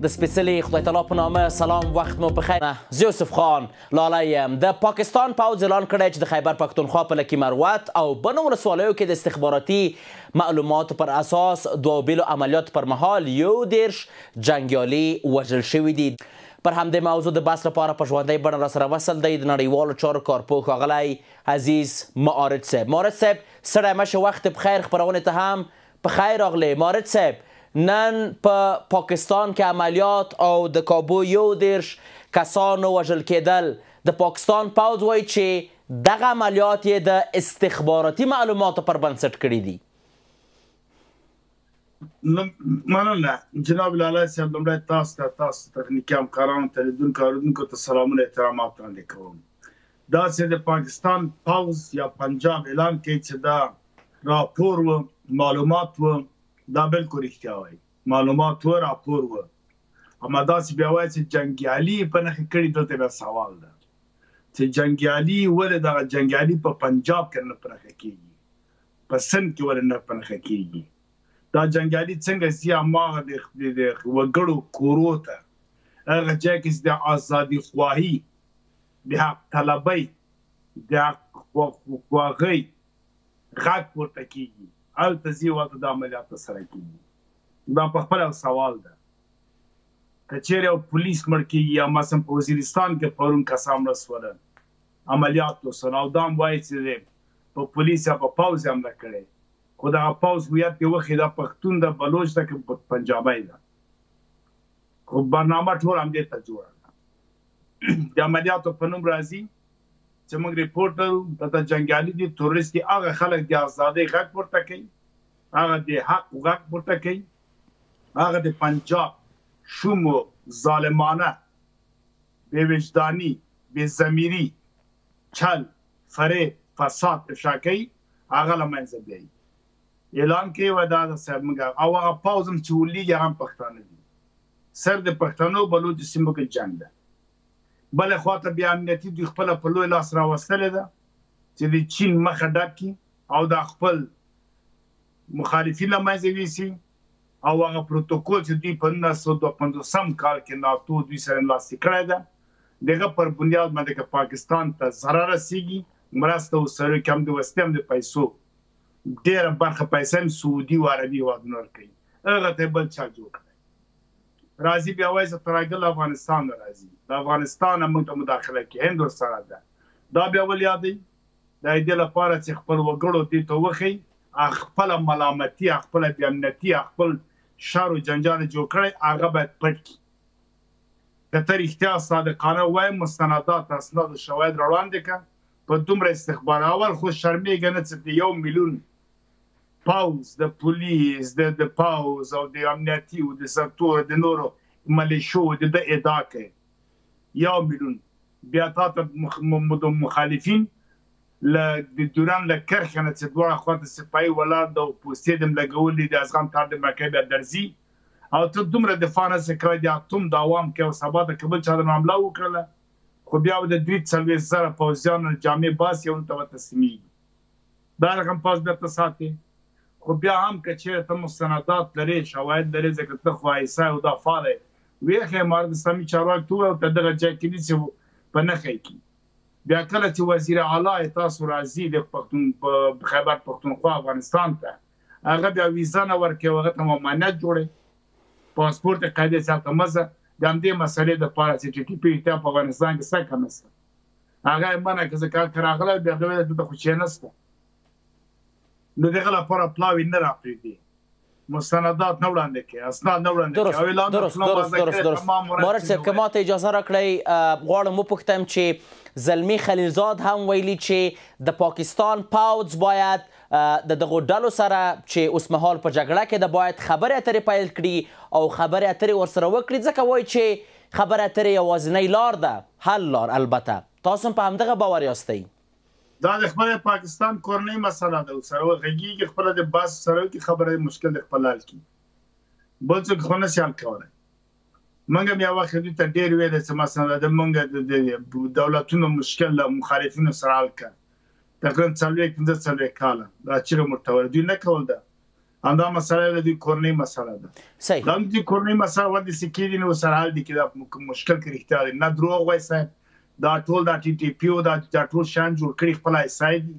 د سپېڅلي خدای تعالی په نامه سلام، وخت مو پخیر. زه یوسف خان لالی یم. د پاکستان پوځ اعلان کړی چې د خیبر پښتونخوا په لکي مروت او بنو ولسوالیو کې د استخباراتي معلوماتو پر اساس دوو بېلو عملیاتو پر مهال 31 جنګیالي وژل شوي دي. پر همدې موضوع د بحث لپاره په ژوندۍ بڼه راسره وصل دی د نړیوالو چارو کارپوه ښاغلی عزیز معارج صاحب. معارج صاحب، ستړی مه شې، وخت په خیر، خپرونې ته هم په خیر راغلې. معارج صاحب، نن په پاکستان کې عملیات او د کابو 31 کسانو وژل کېدل، د پاکستان پوځ وایي چې دغه عملیات یې د استخباراتي معلوماتو پر بنسټ کړي دي. مننه جناب لالا صاحب. لومړی تاسو ته، تاسو تخنیکي همکارانو ته، لیدونکو اورېدونکو ته سلامونه احترامات وړاندې کوم. دا چې د پاکستان پوځ یا پنجاب اعلان کوي چې دا راپور و معلومات و، دا بالکل رښتیا وایي، معلومات و راپور و، اما داسې بیا وایي چې جنګیالي په نښه کړي، دلته بیا سوال ده چې جنګیالي ولې دغه جنګیالي په پنجاب کې نه په نښه کېږي، په سند کې ولې نه په نښه کېږي؟ دا جنګیالي څنګه ځي هماغه د وګړو کورو ته، هغه ځای کې چې د ازادي خواهي، د حق طلبۍ، د حق خواهۍ غږ پورته کېږي، هلته ځي او هلته دا عملیات ترسره کېږي. دا په خپله یو سوال ده. که چیرې یو پولیس مړ کېږي یا مثلا په وزیرستان کې پرون کسان مړه سول، عملیات وسول، او دا هم وایي چې په پولیس یا په پوځ یې حمله کړې، خو دغه پوځ هویت دې وښیي، دا پښتون ده، بلوچ ده که پنجابی ده، خو برنامه ټول همدې ته جوړه ده. د عملیاتو په نوم راځي چې موږ رپورټ لرو، دلته جنګیالي دي، تروریست دي، هغه خلک د ازادۍ غږ پورته کوي، هغه د حق غږ پورته کوي، هغه د پنجاب شومو ظالمانه بې وجداني بې ضمیري چل فریب فساد افشا کوي، هغه له منځه بیایي. اعلان کوي وایي دا ده صاحب موږ، او هغه پوځ هم چې ولېږي هغه هم پښتانه دي، سر د پښتنو بلوچو سیمو کې جنګ ده. بله خواته بیا امنیتي دوی خپله په لوی لاس راوستلې ده چې د چین مخه ډب کړي او دا خپل مخالفین له منځه ویسي، او هغه پروتوکول چې دوی په 1952 کال کې ناتو دوی سره لاسلیک کړی ده، دغه پر بنیاد باندې که پاکستان ته ضرر رسیږي مرسته ورسره وکړي، هم د وسلې هم د پیسو ډېره برخه پیسې هم سعودي او عربي هېوادونه ورکوي، هغه ته بل چا جوړ کړی. راځي بیا وایي چې ترهګر له افغانستان نه راځي، د افغانستان نه موږ ته مداخله کوي، هند ورسره ده. دا بیا ولې یادوي؟ دا دې لپاره چې خپل وګړو دې ته وښیي خپله ملامتي، خپله بې امنیتي، خپل شر و جنجال جوړ کړی، هغه باید پټ کړي. که ته رښتیا صادقانه وایې، مستندات، اسناد او شواهد راوړاندې کړه، په دومره استخبار اول خو شرمېږه نه چې د 1 میلیون پوځ، د پولیس، د پوځ او د امنیتي او د سکتور د نورو ملیشو د ده ادعا کوي 1 میلیون، بیا تا ته مخالفین له د دوران له کرښې نه چې دواړه خواته سپاهي ولاړ ده او پوستې دې هم لګولي دي، ازغن تار دې مکه بیا درځي، او ته دومره دفاع نه شې کولی، د اتوم د عوام کې او سبا ته که بل چا درنه حمله وکړله، خو بیا به د 43 زره پوځیانو جامې باسي او ته به تسلیمېږي. دا رقم پوځ بېرته ساتې. خو بیا هم که چیرې ته مستندات لرې، شواهد لرې، ځکه ته خو ایسای او دا فعال یې، ویښه امارت اسلامي چارواکي ته ووایه ته دغه ځای کې دي چې په نښه یې کړي. بیا کله چې وزیر اعلی یې تاسو راځي د پښتون په خیبر پښتونخوا افغانستان ته، هغه بیا ویزه نه ورکوي، هغه ته ممانعت جوړوي، پاسپورت یې قاعدې چې هلته مه ځه، د همدې مسئلې دپاره چې ټي ټي پي رښتیا په افغانستان کې شته که نه شته، هغه یې منع کړه، ځکه هلته راغلی بیا هغه ویل دلته خو چی نه شته، نو دغه لپاره پلاوی نه راپرېږدي، مستندات نه وړاندې کوي، اسناد نه وړاندې کوي. درست. معارج صاحب، که ماته اجازه راکړئ غواړم وپوښتم چې زلمی خلیلزاد هم ویلي چې د پاکستان پوځ باید د دغو ډلو سره چې اوسمهال په جګړه کې ده باید خبرې اترې پیل کړي او خبرې اترې ورسره وکړي، ځکه وایي چې خبرې اترې یوازینۍ لار ده، حل لار. البته تاسو هم په همدغه باور یاستئ؟ دا د خپل پاکستان کورنۍ مسله ده، سره غږیږي، خپله د بحث سره وکړي، خبره مشکل د خپل حل کړي، بل څوک خو نه شي حل کولی. موږ هم یو وخت دوی ته ډېر ویلی چې مثلا د موږ د دولتونو مشکل له مخالفینو سره حل کړه، تقریبا 40 45 کاله دا چیغه مو ورته ویله، دوی نه کول ده. همدا مسله د دوی کورنۍ مسله ده. صحیح. دا د دوی کورنۍ مسله ودې څه کېږي نو سره حل دي کې دا مشکل کې رښتیا دی نه دروغ وای صاحب. دا ټول دا ټي ټي پی او دا دا ټول شان جوړ کړي خپل ایسای دي،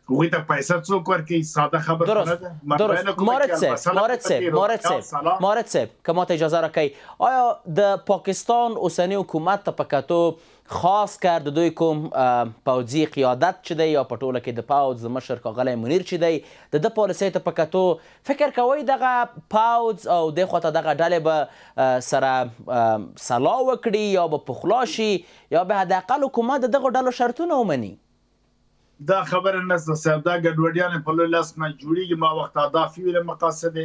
هغوی ته پیسه څوک ورکوي؟ ساده خبره درست نه ده. درست. مارد صاحب، مارد صاحب، مارد صاحب، مارد صاحب، که ماته اجازه راکړئ، آیا د پاکستان اوسني حکومت ته په کتو، خاص کر د دوی کوم پوځي قیادت چې دی یا په ټوله کې د پوځ د مشر ښاغلی منیر چې دی، د ده پالیسۍ ته په کتو فکر کوئ دغه پوځ او دې خواته دغه ډلې به سره سلا وکړي یا به پخلا شي یا به حداقل حکومت د دغو ډلو شرطونه ومني؟ دا خبره نشته صاحب، دا ګډوډیانې په لوی لاس نه جوړیږي. ما وخت اهداف ویل مقاصد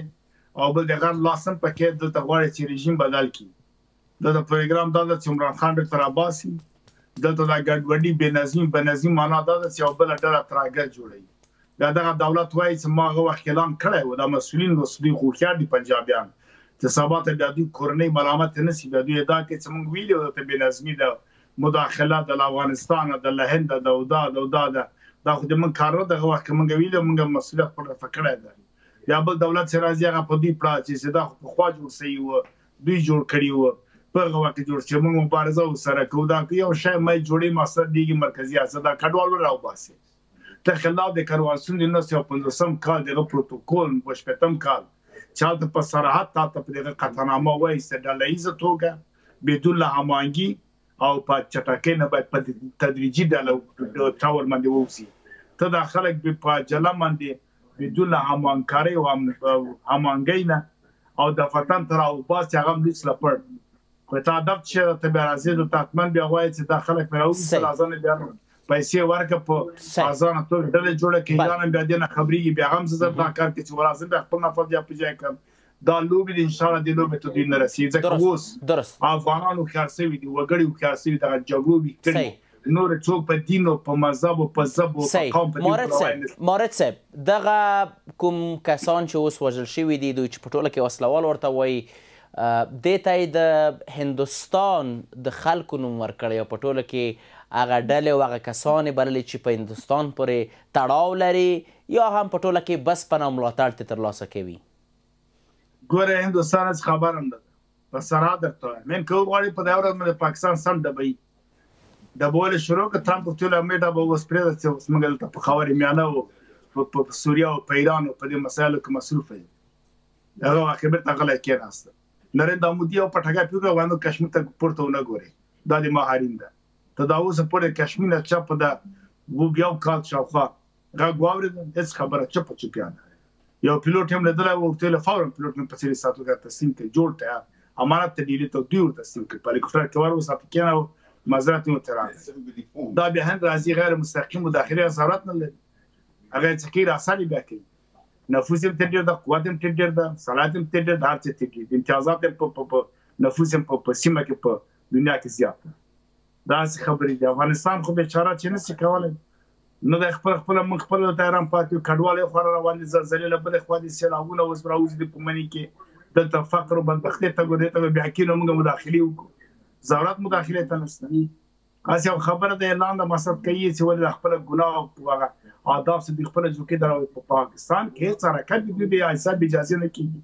او بل د غرب لاس هم پکې دلته غواړي چې رژیم بدل کړي. دلته پروګرام دا ده چې عمران خان بیرته راباسي. دلته دا ګډوډي بې نظمي، بې نظمي معنا دا ده چې یو بله ډله ترهګر جوړوي. بیا دغه دولت وایي چې ما هغه وخت اعلان کړی و، دا مسؤلین اوس دوی خو هوښیار دي پنجابیان، چې سبا ته بیا دوی کورنۍ ملامت نه سي، بیا دوی ادعا کوي چې موږ ویلي وو دلته بې نظمي ده، مداخله ده له افغانستانه ده، له هنده ده او دا ده او دا ده، دا خو د موږ کار نه، دغه وخت کې موږ ویلي وو، موږ مسؤلیت خپل رفع کړی دی. بیا بل دولت چې راځي هغه په دوی پړه اچوي چې دا خو پخوا جوړ سوي وو، دوی جوړ کړي وو، په هغه وخت کې جوړ شي، موږ مبارزه ورسره کوو. دا که یو شی مې جوړې مقصد دیږي مرکزي هڅه دا کډوال ور راوباسي. ته خلاف د کنوانسیون د 1950 کال دغه پروتوکول په شپږم کال چې هلته په صراحت تاته په دغه قطعنامه وایي چې ډله ییزه توګه بدون له هماهنګي او په چټکۍ نه باید په تدریجي ډله تور باندې ووځي. ته دا خلک په عجله باندې بدون له هماهنګکارۍ او هماهنګۍ نه او د فتن تر راوباسي، هغه هم لوڅ لپړ. خو ته هدف چې ته بیا راځې دلته حتما بیا وایې چې دا خلک مې راوباسي، ازانه بیا پیسې ورکړه، په ازانه توګه ډلې جوړه کړي، ایران هم بیا دې نه خبرېږي، بیا هم زه دا کار کوي چې ورځم بیا خپل نفر بیا په ځای کړم. دا لوبې دي، انشاءالله دې لوبې ته دوی نه رسېږي، ځکه اوس افغانان هوښیار سوي دي، وګړي هوښیار سوي، دغه جګړو ویښ کړي، نور څوک په دین او په مذهب او په ژبه او په قوم په دین پروا نه لري. مارد صاحب، دغه کوم کسان چې اوس وژل شوي دي، دوی چې په ټوله کې وسلوال ورته وایي، دې ته یې د هندوستان د خلکو نوم ورکړی او په ټوله کې هغه ډلې او هغه کسان یې بللي چې په هندوستان پورې تړاو لري یا هم په ټوله کې بسپنه او ملاتړ ترې ترلاسه کوي. ګوره هندوستان هېڅ خبر هم نه ده، په صراحت درته وایم، هند که وغواړي په دا ورځ باندې پاکستان سم ډبوي، ډبول یې شروع کړ، ترامپ ورته وویل مې ډبه اوس پرېږده چې اوس موږ دلته په خاورې میانه او په سوریه او په ایران او په دې مسایلو کې مصروف یو. هغه واقع بېرته غلی کېناسته. نریندرا مودي یو پټکه پرې وکړه، وایي نو کشمیر ته پورته ونه ګورې، دا د ما حریم ده. ته دا اوسه پورې کشمیر نه چا په دا یو کال شاوخوا غږ واورېد، هېڅ خبره چپه چوپیا نه. یو پیلوټ هم لیدلی و، ورته ویل فوراً پیلوټ مې په څېر ساتو کې تسلیم کړ، جوړ تیار امانت ته ډیلي ته دوی ورته تسلیم کړ، په هلیکوپټر کې ور وساته، کېناوه، معذرت مې ورته راغی. دا بیا هند راځي، غیر مستقیم مداخلې ضرورت نه لري، هغه یې څه کوي راسل یې بیا کوي. نفوذ هم تر ډېر ده، قوت هم تر ډېر ده، صلاحیت هم تر ډېر ده، هر څه تر ډېر دي، امتیازات هم په نفوذ هم په سیمه کې په دنیا کې زیات ده. داسې خبرې دي. افغانستان خو بېچاره چې نه شي کولی، نه دی خپل خپله موږ خپله دلته حیران پاتې یو، کډوال یو خوا را روان دي، زلزلې له بلې خوا دي، سېلابونه اوس راوځي دي په مني کې، دلته فقر او بدبختۍ ته ګورې، ته به بیا کښېنو موږ مداخلې وکړو، ضرورت مداخلې ته نشته. هسې یو خبره ده، اعلان د مقصد کوي چې ولې د خپله ګناه او هغه آداب څه دوی خپله جوکې دراوي. په پاکستان کې هېڅ حرکت د دوی بې حساب اجازې نه کېږي.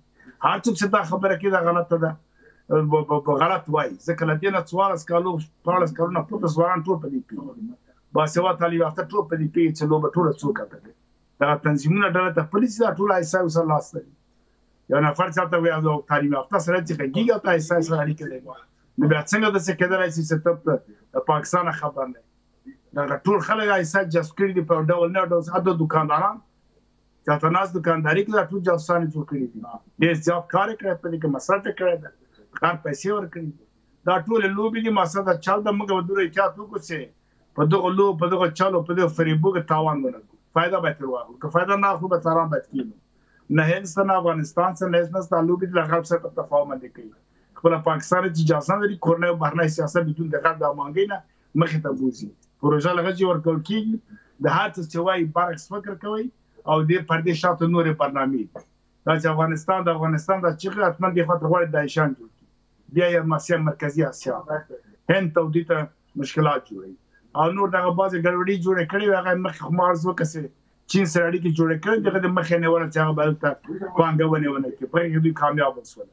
هر څوک چې دا خبره کوي دا غلطه ده، غلط وایي، ځکه له دې نه 14 کالو 14 کلونه پورته ځوانان ټول په دې پوهېږي، باسواده تعلیم یافته ټول په دې پوهېږي چې لوبه ټوله څوک ګټي. دغه تنظیمونه ډله ته خپلې چې دا ټول ایسای سره لاس لري. یو نفر چې هلته وي یو تعلیم یافته سړی چې غږېږي او ته ایسای سره اړیکه لري، نو بیا څنګه داسې کېدلی شي چې ته د پاکستان خبر نه یې؟ دغه ټول خلک ایسای جذب کړي دي په ډول نه ډول، حتی دوکانداران چې هلته ناست دوکانداري کوي، دا ټول جاسوسان یې جوړ کړي دي. ډېر زیات کار یې کړی، په دې کې مصرف یې کړی دی، غر پیسې ورکړي دي. دا ټولې لوبې دي، مقصد دا چل ده. موږ به دومره احتیاط وکړو چې په دغو لوبو، په دغو چلو، په دغو فریبو کې تاوان ونه کړو، فایده باید ترې واخلو. که فایده نه اخلو به تاوان باید کېنو. نه هند شته، نه افغانستان شته، نه هېڅ نشته. دا لوبې دي له غرب سره په تفاهم باندې کوي. خپله پاکستان چې اجازه نه لري کورنۍ او بهرنۍ سیاست بدون د غرب د هماهنګۍ نه مخې ته بوځي. پروژه له غږ ورکول کېږي، د هر څه چې وایي برعکس فکر کوي او دې پردې شاته نورې برنامې دي. دا چې افغانستان د افغانستان دا چیغې حتما دې خواته غواړي داعشان جوړ کړي، بیا یې مسیا مرکزي اسیا هند ته او دوی ته مشکلات جوړوي او نور دغه بعضې ګډوډي جوړې کړې وې. هغه مخکې خو ما عرض وکړه چې چین سره اړیکې جوړې کړې، دغه د مخې نیوله چې هغه به هلته پانګونې ونه کړي، په هغې کې دوی کامیاب شول.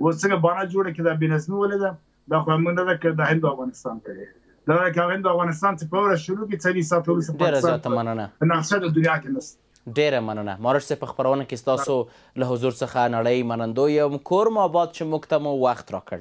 اوس څنګه بانه جوړه کړي، دا بې نظمي ولې ده؟ دا خو موږ نه ده کړې، دا هند او افغانستان کړې. دا که هند او افغانستان چې په ورځ شروع کړي، 40 ساعته وروسته ډېره زیاته مننه. په نقشه د دنیا کې نشته. ډېره مننه مارش صاحب، په خپرونه کې ستاسو له حضور څخه نړۍ منندوی یم. کور مو آباد چې موږ ته مو وخت راکړ.